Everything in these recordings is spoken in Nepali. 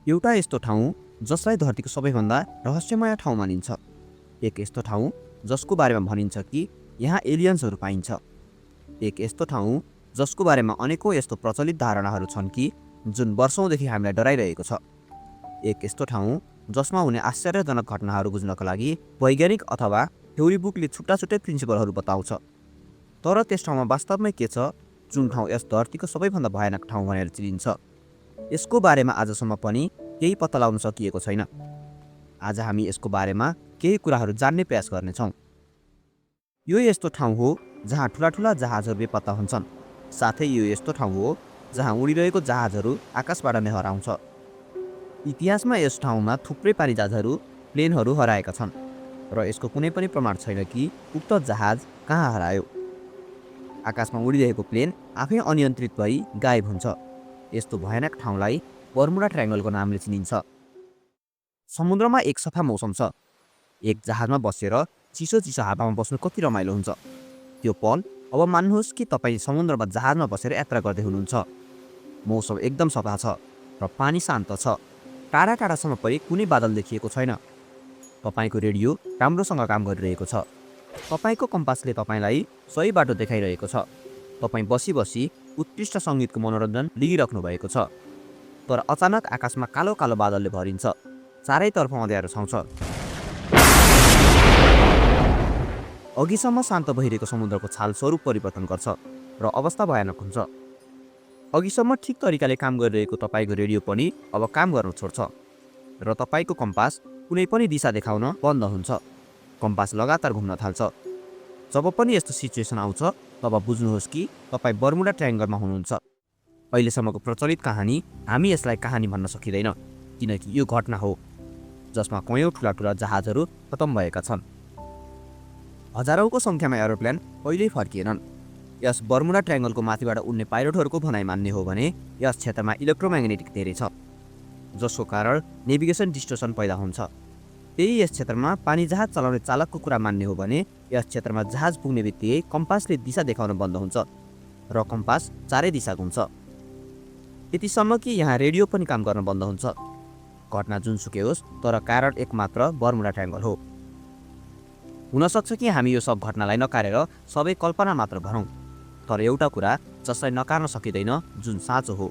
एउटा यस्तो ठाउँ जसलाई धरतीको सबैभन्दा रहस्यमय ठाउँ मानिन्छ। एक यस्तो ठाउँ जसको बारेमा भनिन्छ कि यहाँ एलियन्सहरू पाइन्छ। एक यस्तो ठाउँ जसको बारेमा अनेकौं यस्तो प्रचलित धारणाहरू छन् कि जुन वर्षौंदेखि हामीलाई डराइरहेको छ। एक यस्तो ठाउँ जसमा हुने आश्चर्यजनक घटनाहरू बुझ्नका लागि वैज्ञानिक अथवा थ्योरी बुकले छुट्टा-छुट्टै प्रिन्सिपलहरू बताउँछ। तर त्यस ठाउँमा वास्तवमै के छ जुन ठाउँ यस धरतीको सबैभन्दा भयानक ठाउँ भनेर चिनिन्छ? यसको बारेमा आजसम्म पनि केही पत्ता लगाउन सकिएको छैन। आज हामी यसको बारेमा केही कुराहरू जान्ने प्रयास गर्नेछौँ। यो यस्तो ठाउँ हो जहाँ ठुला जहाजहरू बेपत्ता हुन्छन्। साथै यो यस्तो ठाउँ हो जहाँ उडिरहेको जहाजहरू आकाशबाट नै हराउँछ। इतिहासमा यस ठाउँमा थुप्रै पानीजहाजहरू, प्लेनहरू हराएका छन् र यसको कुनै पनि प्रमाण छैन कि उक्त जहाज कहाँ हरायो। आकाशमा उडिरहेको प्लेन आफै अनियन्त्रित भई गायब हुन्छ। यस्तो भयानक ठाउँलाई बर्मुडा ट्रायंगलको नामले चिनिन्छ। समुद्रमा एक सफा मौसम छ। एक जहाजमा बसेर चिसो हावामा बस्नु कति रमाइलो हुन्छ। त्यो पल अब मान्नुहोस् कि तपाईँ समुद्रमा जहाजमा बसेर यात्रा गर्दै हुनुहुन्छ। मौसम एकदम सफा छ र पानी शान्त छ। टाढासम्म पनि कुनै बादल देखिएको छैन। तपाईँको रेडियो राम्रोसँग काम गरिरहेको छ। तपाईँको कम्पासले तपाईँलाई सही बाटो देखाइरहेको छ। तपाईँ बसी उत्कृष्ट सङ्गीतको मनोरञ्जन लिइराख्नु भएको छ। तर अचानक आकाशमा कालो बादलले भरिन्छ। चारैतर्फ अँध्यारो छाउँछ। अघिसम्म शान्त भइरहेको समुद्रको छाल स्वरूप परिवर्तन गर्छ र अवस्था भयानक हुन्छ। अघिसम्म ठिक तरिकाले काम गरिरहेको तपाईँको रेडियो पनि अब काम गर्न छोड्छ र तपाईँको कम्पास कुनै पनि दिशा देखाउन बन्द हुन्छ। कम्पास लगातार घुम्न थाल्छ। जब पनि यस्तो सिचुएसन आउँछ तब बुझ्नुहोस् कि तपाईँ बर्मुडा ट्रायंगलमा हुनुहुन्छ। अहिलेसम्मको प्रचलित कहानी हामी यसलाई कहानी भन्न सकिँदैन, किनकि यो घटना हो जसमा कयौं ठुला जहाजहरू खतम भएका छन्। हजारौंको सङ्ख्यामा एरोप्लेन कहिल्यै फर्किएनन्। यस बर्मुडा ट्रायंगलको माथिबाट उड्ने पाइलटहरूको भनाइ मान्ने हो भने यस क्षेत्रमा इलेक्ट्रोम्याग्नेटिक धेरै छ, जसको कारण नेभिगेसन डिस्टर्सन पैदा हुन्छ। त्यही यस क्षेत्रमा पानी जहाज चलाउने चालकको कुरा मान्ने हो भने यस क्षेत्रमा जहाज पुग्ने बित्तिकै कम्पासले दिशा देखाउन बन्द हुन्छ र कम्पास चारै दिशा घुम्छ। यतिसम्म कि यहाँ रेडियो पनि काम गर्न बन्द हुन्छ। घटना जुनसुकै होस्, तर कारण एकमात्र बर्मुडा ट्रायंगल हो। हुनसक्छ कि हामी यो सब घटनालाई नकारेर सबै कल्पना मात्र भरौँ, तर एउटा कुरा जसलाई नकार्न सकिँदैन, जुन साँचो हो,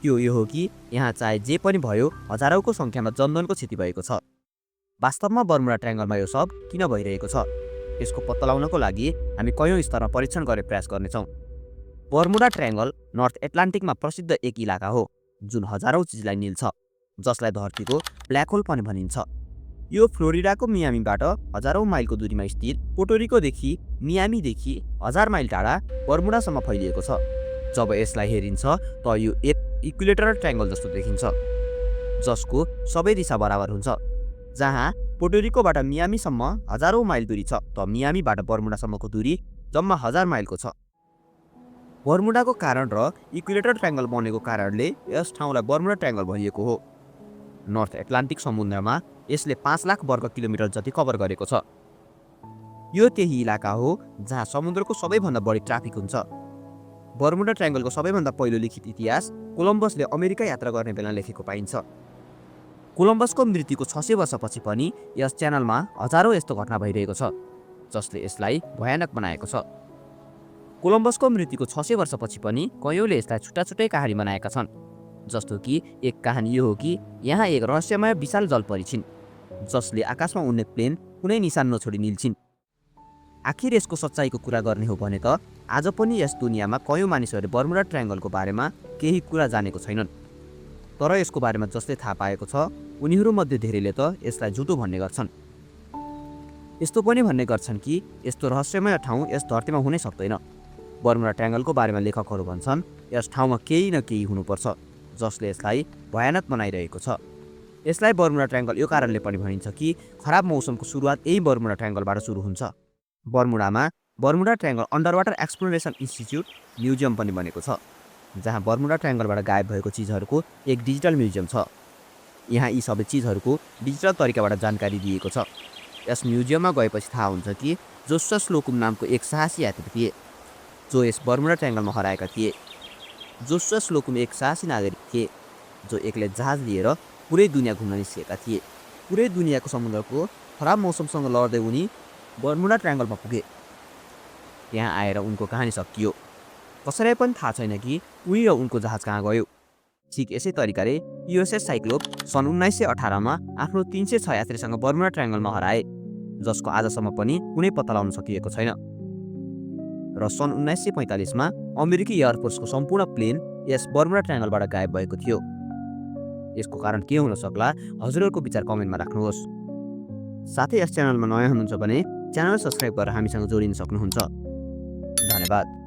त्यो यो हो कि यहाँ चाहे जे पनि भयो, हजारौंको सङ्ख्यामा जनधनको क्षति भएको छ। वास्तवमा बर्मुडा ट्रायंगलमा यो सब किन भइरहेको छ, यसको पत्ता लगाउनको लागि हामी कयौं स्तरमा परीक्षण गर्ने प्रयास गर्नेछौँ। बर्मुडा ट्रायंगल नर्थ एटलान्टिकमा प्रसिद्ध एक इलाका हो जुन हजारौं चिजलाई निल्छ, जसलाई धरतीको ब्ल्याक होल पनि भनिन्छ। यो फ्लोरिडाको मियामीबाट हजारौं माइलको दूरीमा स्थित पोर्टोरिकोदेखि मियामीदेखि 1000 माइल टाढा बर्मुडासम्म फैलिएको छ। जब यसलाई हेरिन्छ त यो एक इक्विलेटरल ट्रायंगल जस्तो देखिन्छ, जसको सबै दिशा बराबर हुन्छ। जहाँ पोर्टोरिकोबाट मियामीसम्म हजारौं माइल दूरी छ, त मियामीबाट बर्मुडासम्मको दूरी जम्मा 1000 माइलको छ। बर्मुडाको कारण र इक्विलेटर ट्रायंगल बनेको कारणले यस ठाउँलाई बर्मुडा ट्रायंगल भनिएको हो। नर्थ एटलान्टिक समुद्रमा यसले 5 लाख वर्ग किलोमिटर जति कभर गरेको छ। यो त्यही इलाका हो जहाँ समुद्रको सबैभन्दा बढी ट्राफिक हुन्छ। बर्मुडा ट्रायंगलको सबैभन्दा पहिलो लिखित इतिहास कोलम्बसले अमेरिका यात्रा गर्ने बेला लेखेको पाइन्छ। कोलम्बसको मृत्युको 600 वर्षपछि पनि यस च्यानलमा हजारौं यस्तो घटना भइरहेको छ, जसले यसलाई भयानक बनाएको छ। कोलम्बसको मृत्युको 600 वर्षपछि पनि कयौंले यसलाई छुट्टै कहानी बनाएका छन्। जस्तो कि एक कहानी यो हो कि यहाँ एक रहस्यमय विशाल जलपरी छिन्, जसले आकाशमा उड्ने प्लेन कुनै निशान नछोडी निल्छिन्। आखिर यसको सच्चाइको कुरा गर्ने हो भने त आज पनि यस दुनियाँमा कयौं मानिसहरूले बर्मुडा ट्रायंगलको बारेमा केही कुरा जानेको छैनन्। तर यसको बारेमा जसले थाहा पाएको छ, उनीहरूमध्ये धेरैले त यसलाई झुटो भन्ने गर्छन्। यस्तो पनि भन्ने गर्छन् कि यस्तो रहस्यमय ठाउँ यस धरतीमा हुनै सक्दैन। बर्मुडा ट्रायंगलको बारेमा लेखकहरू भन्छन् यस ठाउँमा केही न केही हुनुपर्छ, जसले यसलाई भयानक बनाइरहेको छ। यसलाई बर्मुडा ट्रायंगल यो कारणले पनि भनिन्छ कि खराब मौसमको सुरुवात यही बर्मुडा ट्रायंगलबाट सुरु हुन्छ। बर्मुडामा Bermuda triangle underwater exploration institute museum पनि बनेको छ, जहाँ बर्मुडा ट्रायंगलबाट गायब भएको चिजहरूको एक डिजिटल म्युजियम छ। यहाँ यी सबै चिजहरूको डिजिटल तरिकाबाट जानकारी दिएको छ। यस म्युजियममा गएपछि थाहा हुन्छ कि जोसेफ स्लोकुम नामको एक साहसी यात्री थिए, जो यस बर्मुडा ट्रायंगलमा हराएका थिए। जोसेफ स्लोकुम एक साहसी नागरिक थिए जो एक्लै जहाज लिएर पुरै दुनियाँ घुम्न निस्किएका थिए। पुरै दुनियाँको समुद्रको खराब मौसमसँग लड्दै उनी बर्मुडा ट्रायङ्गलमा पुगे। त्यहाँ आएर उनको कहानी सकियो। कसैलाई पनि थाहा छैन कि उनी र उनको जहाज कहाँ गयो। ठिक यसै तरिकाले युएसएस साइक्लोप सन् 1918मा आफ्नो 306 यात्रीसँग बर्मुडा ट्रायङ्गलमा हराए, जसको आजसम्म पनि कुनै पत्ता लगाउन सकिएको छैन। र सन् 1945मा अमेरिकी एयरफोर्सको सम्पूर्ण प्लेन यस बर्मुडा ट्रायङ्गलबाट गायब भएको थियो। यसको कारण के हुन सक्ला, हजुरहरूको विचार कमेन्टमा राख्नुहोस्। साथै यस च्यानलमा नयाँ हुनुहुन्छ भने च्यानल सब्स्क्राइब गरेर हामीसँग जोडिन सक्नुहुन्छ। धन्यवाद।